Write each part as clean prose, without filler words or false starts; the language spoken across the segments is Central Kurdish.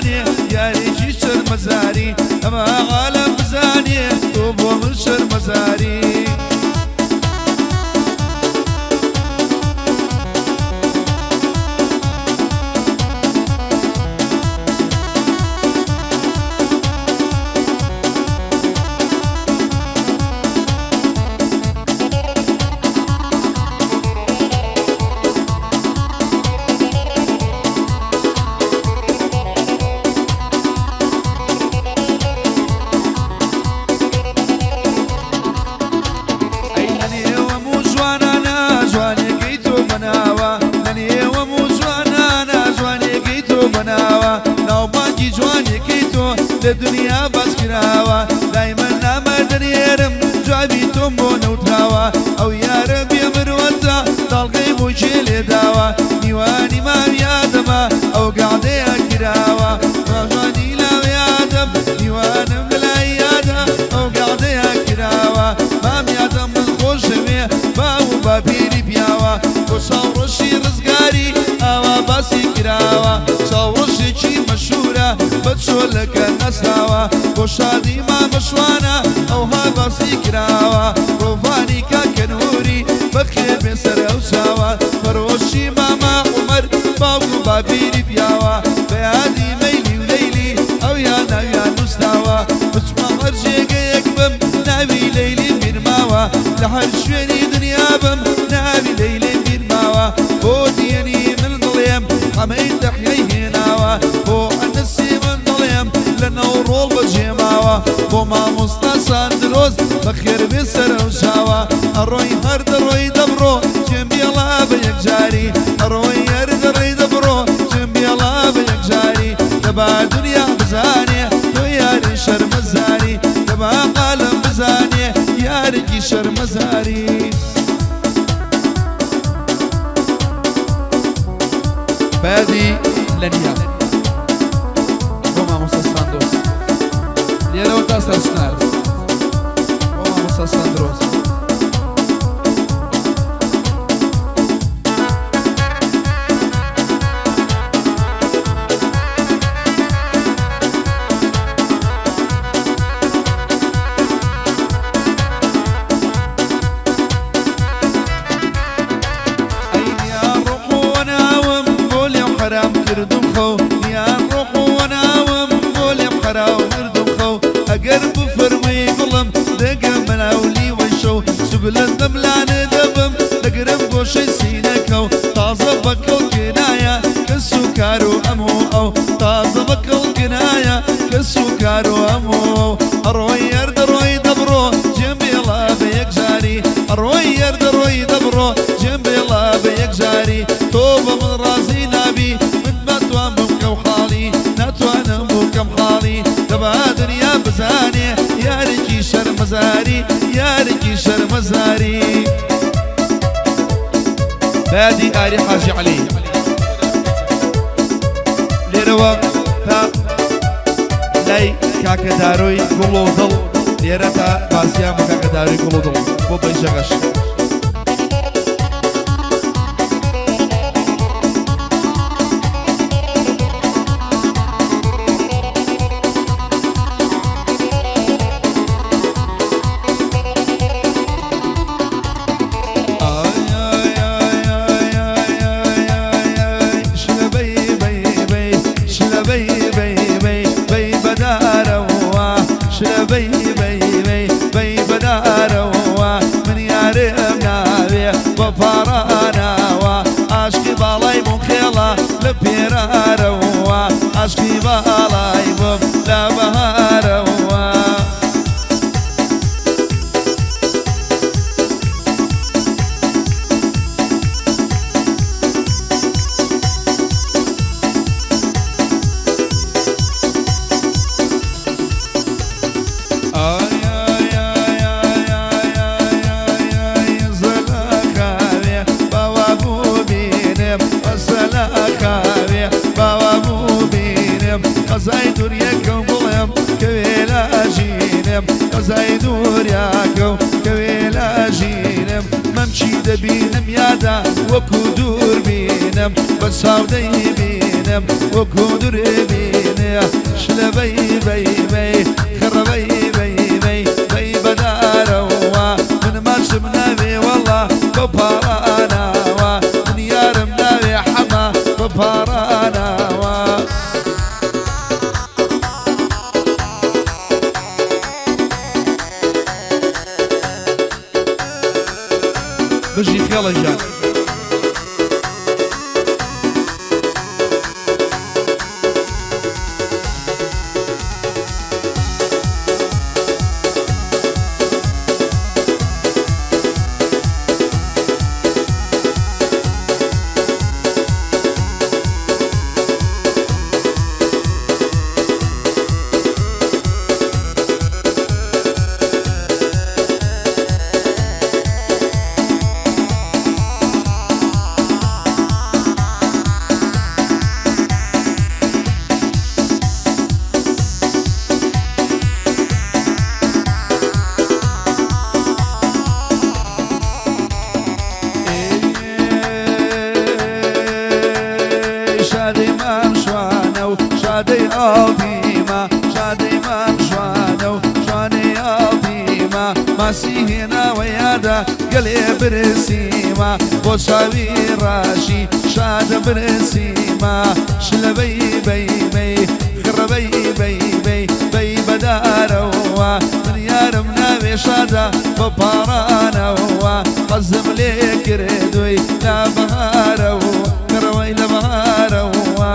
بزانێ یارێکی شەرمەزاری، ئەمە عالەم بزانێ تۆ بۆ من شەرمەزاری. ئەی لە نێوەم و جوانانە جوانێکەی تۆ بەناوە، لە نێوەم و جوانانە جوانێکەی تۆ بەناوە، ناوبانگی جوانێکەی تۆ لە دنیا باس کراوە، لای من نامە دەنێرم جوابی تۆم بۆ نەوتراوە، ئەو یارە بێ مروەتە داڵغەی بۆ کێ لێداوە، میوانی مام یادەمە ئەو گەعدەیە کراوە، جوانی لاو یادەم میوانم لەلای یادە ئەو گەعدەیە کراوە، مام یادەم من خۆشەوێ باو و باپیری پیاوە، بۆ چاوڕەشی ڕزگاری ئاوا باسی کراوە، چاوڕەشێکی مەشهورە بە چۆلەکە ناسراوە، بۆ شادی مامە شوانە ئەوها باسی کراوە، ڕۆڤانی کاکە نوری بەخێر بێ سەر ئەو چاوە، پەرۆشی مامە عومەر باوک و باپیری پیاوە، بە یادی مەیلی و لەیلی ئەویان ناویان نووسراوە، بچمە هەر جێگەیەک بم ناوی لەیلیم بیرماوە، لە هەر شوێنی دنیا بم ناوی لەیلیم بیرماوە، بۆ دیەنی من دڵێم حەمەی تەحیای هێناوە، بۆ ئەنەسی من دڵێم لە نەوڕۆڵ بەجێماوە، بۆ مامۆستا ساندرۆس بەخێر بێ سەرەو چاوە، ئەڕۆی هەر دەڕۆی دەبڕۆ جێم بێڵا بە یەکجاری، ئەڕۆی هەر دەڕۆی دەبڕۆ جێم بێڵا بە یەکجاری، دەبا دنیا بزانێ تۆ یاری شەرمەزاری، دەبا عالەم بزانێ یارێکی شەرمەزاری. بەیادی لەنیا بۆ مامۆستا ساندۆس لێرەوە تا سەرچنار بۆ مامۆستا ساندرۆس. ئەی نیان ڕۆح و ناوم بۆ لێم حەرام کردم خەو، نیان ڕۆح و ناوم بۆ لێم حەراو کردم خەو، ئەگەر بفەرمووی گوڵم دەگەم بەناو لیوەی شەو، سوگلەندەم لانێ دەبم دەگرم گۆشەی سینەکەو، تازە بە کەڵکێ نایە کەس و کار و ئەم و ئەو، تازە بە کەڵکێ نایە کەس و کار و ئەم و ئەو، ئەڕۆی هەر دەڕۆی دەبڕۆ جێم بێڵە بە یەکجاری، ئەڕۆی هەر دەڕۆی دەبڕۆ جێم بێڵە بە یەکجاری، تۆ بە من ڕازی نابی من ناتوان بمکەم حاڵی، ناتوانم بکەم حاڵی، دەبا دنیا بزانێ یارێکی شەرمەزاری، یارێکی شەرمەزاری. بەیادی ئاری حاجی عەلی لێرەوە تا لای کاکە دارۆی گوڵ و دڵ، لێرە تا باسیان بە کاکە دارۆی گوڵ و دڵ بۆ بەیژەغەش. ئای ئای ئای ئای ئای ئای ئای ئای شلە بەی بەی بەی شلە بەی بەی بەی بەی بەدارەوە، شلە بەی بەی بەی بەی بەدارەوە، من یارم ناوێ بە پاڕاناوە، عاشقی باڵای بووم خێڵە لە پێرارەوە، عاشقی باڵای بووم لە بەهارەوە. ئای ئای ئای ئای ئای ئای ئای ئای زەلاخاوێ باوا بوو بینم، بەسەلاخاوێ باوا بوو بینم، قەزای دوریەکەم بڵێم کەوێ لاژینم، قەزای دوریاکەم کەوێ لاژینم، مەمکی دەبینم یادا وەکو دوور بینم، بە چاو دەیبینم وەکو دوور بینم. شلە بەی بەی بەی خڕە بەی بەی بەی بەی بەدارەوە من ماچم ناوێ وەڵا بە پاڕانەوە من یارم ناوێ حەمە بە پاڕانەوە. بژی خێڵە گیان. شادەی مام شوانە و شادەی ئاڵدیمە شادەی مام شوانە و شوانەی ئاڵدیمە ماسی هێناوە یادە گەلێ برسیمە بۆ چاوی ڕاشی شادە برسیمە شلە بەی بەی بەی خڕە بەی بەی بەی بەی بەدارەوە من یارم ناوێ شادە بە پاڕانەوە حەزم لێ کردووی لە بەهارەوە کڕەوەی لە بەهارەوە.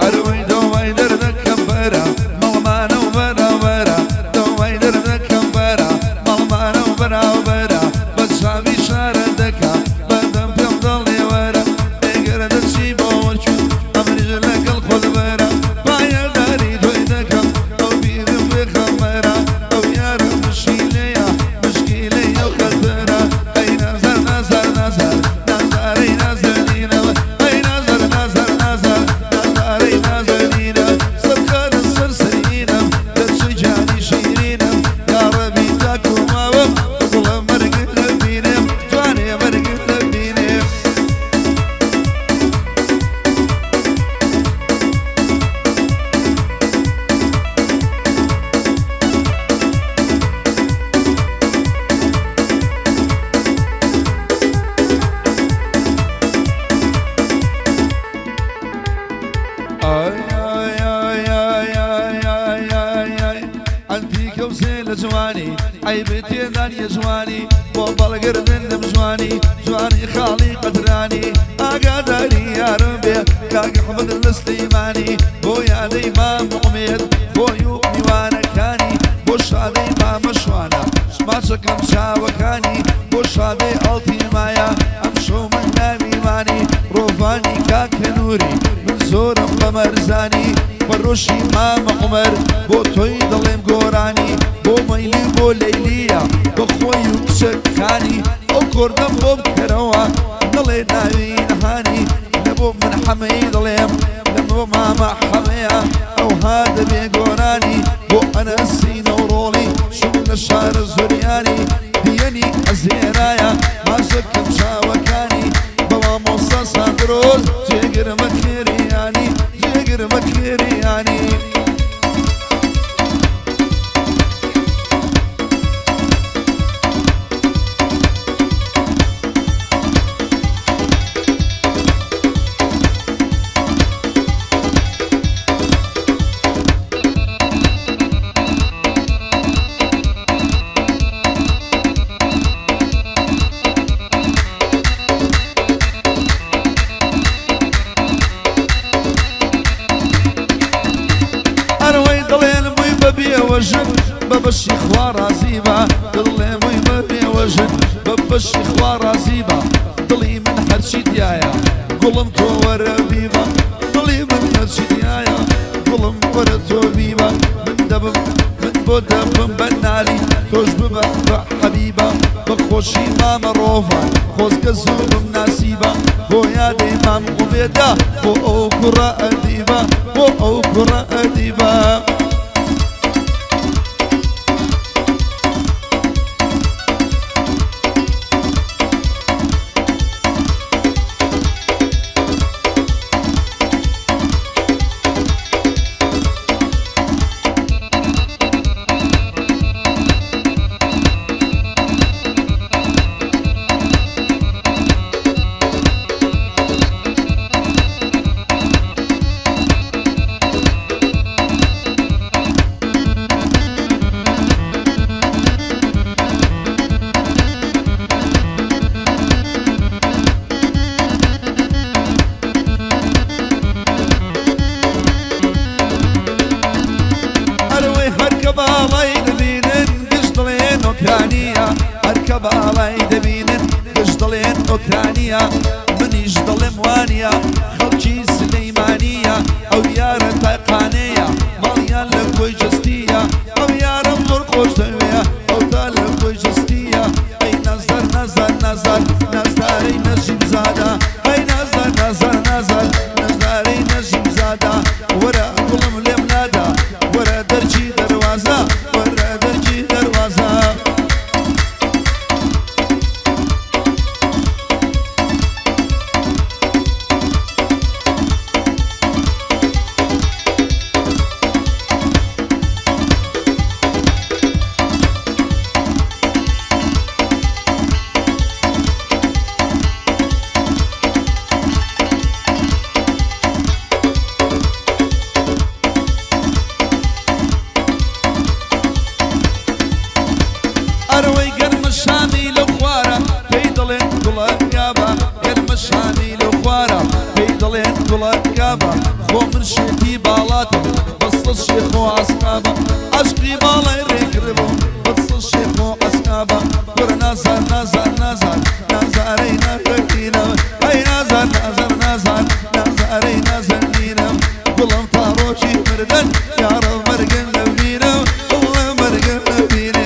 ئەروەی دۆوای دەردەکەم بەرە مەڵمانە و بەرەوبەرە دۆوای دەردەکەم بەرە مەڵمانە و بەراوبەرە بە چاوی شارە دەکا بەدەم پێم دەڵێ وەرە ئێگەرە دەچی بۆ وەرچوو ئەمریش لەگەڵ خۆت بەرە پایەداری تۆی دەکەم ئەو بیرم بێخەمەرە ئەو یارە مشکیلەیە مشکیلەیە و خەتەرە ئەی نازار نازار نازار نازارەی نازەنینەوە ئەی نازار نازار نازار نازارەی نازەنینە سەرخەرە سەر سەرینم دەرچووی گیانی شیرینم یاڕەبی تاکو ماوم گوڵە مەرگت دەبینم جوانێ مەرگت دەبینم. ئای ئای ئای ئای ئای ئای ئای ئای ئەنتیکە و سێ لە جوانی عەیبت تێدا نییە جوانی بۆ بەڵگردن لەم جوانی جوانی خاڵی قەدرانی ئاگاداری یارم بێ کاک ئەحمەد لە سلەیمانی بۆ یادەی مام ئومێد خۆی و میوانەکانی بۆ شادەی مامە شوانە ماچەکەم چاوەکانی بۆ شادەی ئەڵتیمایە ئەم شەو من ناویمانی ڕۆڤانی کاکە نووری من زۆرم بە مەرزانی بەڕۆشی مامە عومەر بۆ تۆی دەڵێم گۆرانی بۆ مەیلی و بۆ لەیلیە بە خۆی و کچەکانی ئەو کۆردەم بۆ بکەرەوە نەڵێ ناوی نەهانی لە بۆ من حەمەی دەڵێم لە بۆ مامە حەمەیە ئەوها دەبێ گۆرانی بۆ ئەنەسی نەوڕۆڵی چوون لە شارە زۆریانی دیەنی ئەزێرایە ماچەکەم چاوەکانی بە مامۆستا ساندرۆز جێگرمە خێریانی جێگرمە خێریانی. ئەرەوەی دڵێن بووی بە بێوەژن بە بەشی خوا ڕازی بە دڵێ بووی بە بێوەژن بە بەشی خوا ڕازی بە دڵی من هەرچی دیایە گوڵم تۆ وەرە بیبە دڵی من هەرچی دیایە گوڵم وەرە تۆ بیبە من دەبم من بۆ دەبم بە نالی تۆش ببە بە حەبیبە بە خۆشی مامە ڕۆڤە خۆزگە زوو بم ناسیبە بۆ یادەی مام ئومێدە بۆ ئەو کوڕە ئەدیبە بۆ ئەو کوڕە ئەدیبە. باڵای دەبینن گشت دەڵێن ئۆکرانییە، منیش دەڵێم وانییە، خەڵکی سلەیمانییە، ئەو یارە تاقانەیە، ماڵیان لە کۆی جەستییە، ئەو یارەم زۆر خۆش دەوێ، ئەو تا لە کۆی جەستییە. ئەی نازدار نازدار نازدار نازدارەی نەژیم زادە، ئەی نازدار نازدار نازدار نازدارەی نەژیم زادە، وەرە گوڵم لێم لادا، وەرە دەرکی دەروازە، وەرە دەرکی دەروازە. ئەرەوەی گەرمە شامی لەو خوارە پێی دەڵێن گوڵە گابە، گەرمە شامی لەو خوارە پێی دەڵێن گوڵە گابە، خۆ من شێتی باڵاتم بەسە شێخ و عەسکابە، عەشقی باڵای ڕێ کردبووم بەسە شێخ و عەسکابە، کورە نازار نازار نازار نازارەی نازەنینم، ئەی نازار نازار نازار نازارەی نازەنینم، گوڵم تا ڕۆژی مردن یاڕەب مەرگم نەبینم، گوڵم مەرگم نەبینم.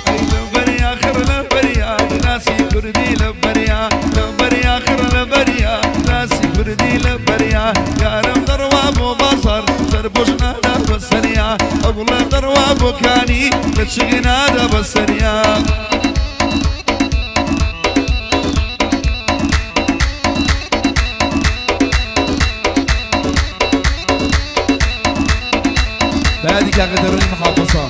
ئەی لەبەریا خڕ لەبەریا گراسی کوردی لەبەریا، لەبەریا خڕ لەبەریا گراسی کوردی لەبەریا، یارم دەڕوا بۆ بازاڕ سەرپۆش نادا بەسەریا، ئەگوڵە دەڕوا بۆ کانی لەچک نادا بەسەریا. بەیادی کاکە دەرونی محافظە.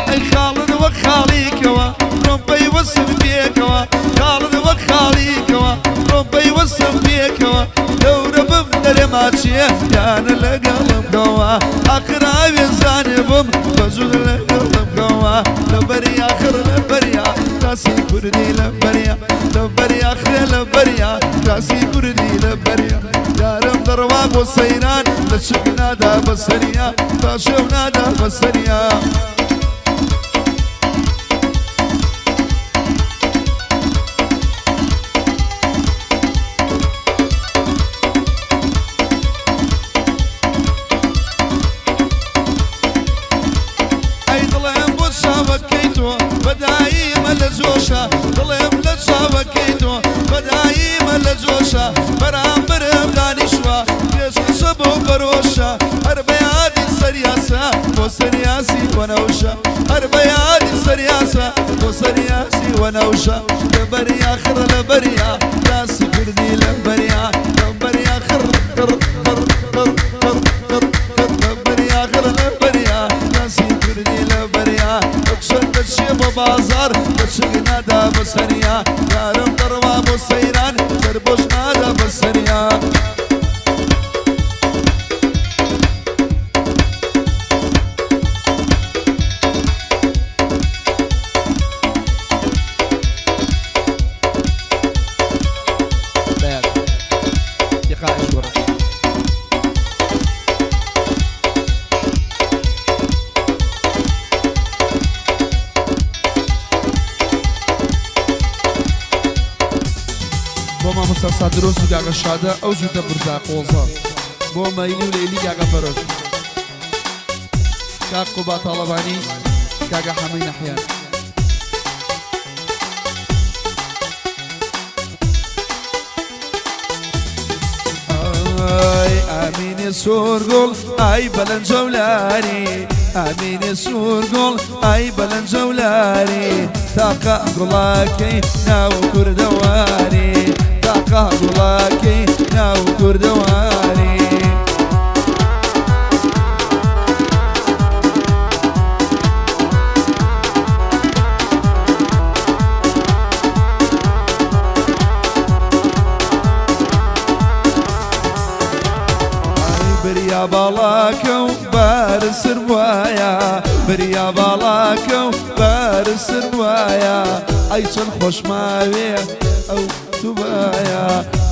ئەی خاڵت وەک خاڵیکەوە ڕۆم پەیوەستم پێکەوە، خاڵت وەک خاڵیکەوە ڕۆم پەیوەستم پێکەوە، دەورە بم دەرێ ماچیە یانە لەگەڵم کەوە، ئاخر ئاوێ زانێ بم بەزوو لەگەڵم کەوە، لەبەریا خڕ لەبەریا کاسی کوردی لەبەریا، لەبەریا خرێ لەبەریا کاسی کوردی لەبەریا، یارم دەڕوا بۆ سەیران لەچک نادا بەسەریا، پاشێو نادا بەسەریا. ئەی دڵێم بۆ چاوەکەی تۆ بەداییمە لە جۆشە، دڵێم لە چاوەکەی تۆ بەداییمە لە جۆشە، بەرامبەرم دانیشوە پێشکەشە بۆ بەرۆشە، هەر بەیادی سەریاسە بۆ سەریاسی وەنەوشە، هەر بەیادی سەریاسە بۆ سەریاسی وەنەوشە، لەبەریا خڕ لەبەریا راسی کوردی لەبەریا، لەبەریا خڕ خڕ خڕ خڕ خڕ خڕ خڕ لەبەریا خڕ لەبەریا راسی کوردی لەبەریا، چۆن دەچێ بۆ بازاڕ لەچک نادا بەسەریا، یارم دەڕوا بۆ سەیران سەربۆش نادا بەسەریا. بەیاد ئیقاعیش گۆڕێ. بۆ مامۆستا سادرۆس و گاگە شادە ئەو جووتە برزا قۆزە، بۆ مەیلی و لەیلی گاگە پەرۆش، کاک قوبا تاڵەبانی، کاکە حەمەی نەحیان. ئای ئامینێ سۆرگوڵ ئای بەلەنجەولاری، ئامینێ سوورگوڵ ئای بەلەنجەولاری، تاقە گوڵاکەی ناو کوردەواری، تاقە گوڵاکەی ناو کوردەواری. بریا باڵاکە و بارسر وایە بریا باڵاکە و بارسر وایە ئەی چەند خۆشماوێ ئەو توبایە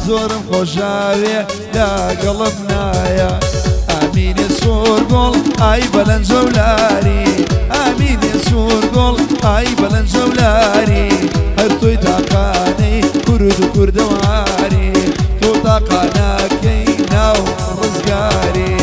زۆرم خۆشاوێ لاگەڵم نایە ئامینێ سوور گوڵ ئای بەلەنجەولاری ئامینێ سوور گوڵ ئای بەلەنجەولاری هەر تۆی تاقانەی کورد و کوردەواری تۆ تاقانەکەی ناو ڕزگاری.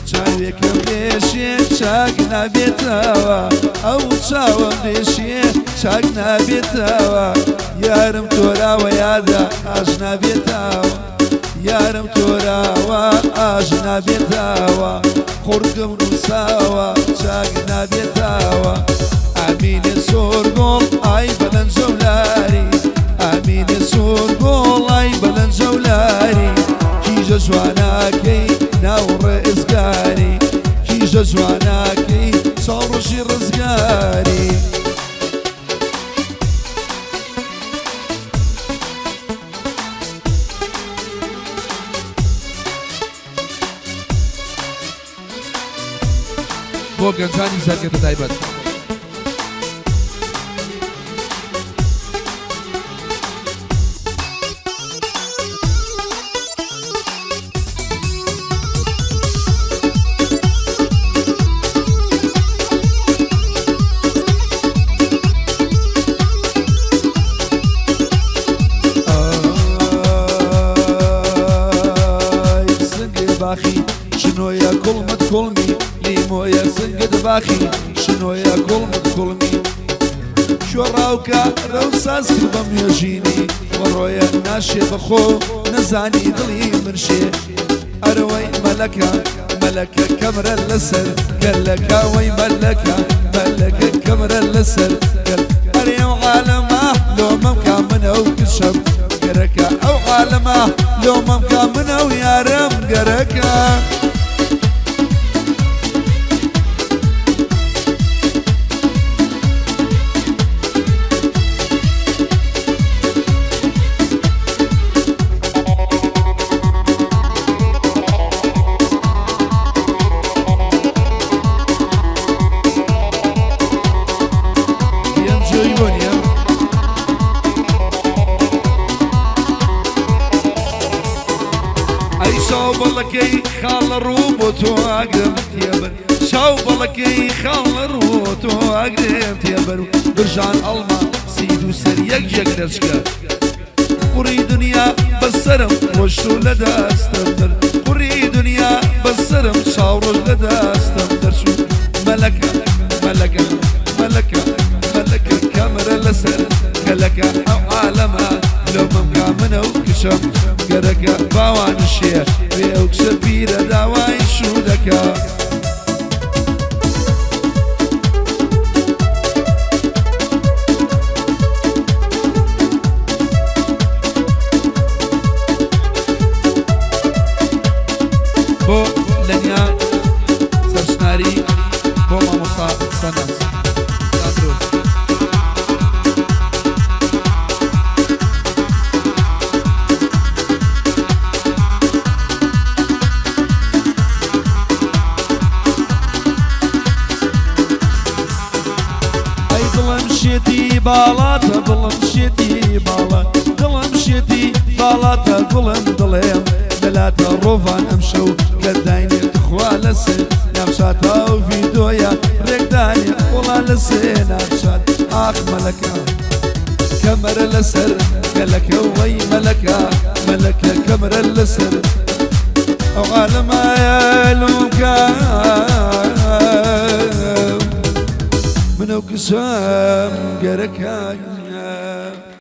چاوێکم دێشێ چاک نابێتەوە ئەو چاوم دێشێ چاک نابێتەوە یارم تۆراوە یادە ئاش نابێتەوە یارم تۆراوە ئاش نابێتەوە قورگم نووساوە چاک نابێتەوە ئامینێ سۆر گۆڵ ئای بەلەنجەولاری ئامینێ سۆر گۆڵ ئای بەلەنجەولاری کیژە جواناکەی ناو ڕێزگاری کیژە جواناکەی چاوڕژی ڕزگاری. بۆ گەنجانی زەرگەتە تایبەت. ئای سنگ باخی شنۆیە کوڵمت کوڵمی لیمۆیە سنگت باخی شنۆیە کوڵمت کوڵمی شۆڕاوکە رەو ساز کرد بەم نوێژینی وەڕۆیە ناشێ بەخۆ نەزانی دڵی منشێ ئەرەوەی مەلەکە مەلەکە کەمرە لەسەر گەلەکە وەی مەلەکە مەلەکە کەمرە لەسەر گەل ئەرێ ئەو عالەمە لۆمەم کا منە و کچم گەرەکە ئەو عالەمە لۆمەم کا منە و یارم گەرەکە. جۆی بۆ نییە؟ ئەی شاو بەڵەکەی خاڵە ڕوو بۆ تۆ ئاگرم تێبەر شاو بەڵەکەی خاڵە ڕوو تۆ ئاگرم تێبەر و برژان ئەڵما سید و سەر یەک یەک دەچکە قوڕی دنیا بەسەرم ڕۆشت و لە دەستم دەر قوڕی دنیا بەسەرم چاو ڕۆژ لە دەستم دەرچوو مەلەکە مەلەکە مەلەکە مەلەکە کەمرە لەسەر کەلەکە ئەو عالەمە لەو مەمکا منە و کچم گەرەکە باوانشێ بێ ئەو کچە پیرە داوای شوو دەکا. بۆ لەنیا سەرچناری بۆ مامۆستا سەناز ساندرۆس. ئەی دڵم شێتی باڵاتە دڵم شێتی باڵا دڵم شێتی باڵاتە گوڵم دڵێم لەلاتە ڕۆڤان ئەمشەو کە داینێ تخوا لەسەر نامشاتە و ڤیدۆیە ڕێکدانێ وڵا لەسێ نامشات ئاخ مەلەکە کەمەرە لەسەر گەلەکە وەی مەلەکە مەلەکە کەمەرە لەسەر ئەو عالەمایە لوکە منە و کچم گەرەکە.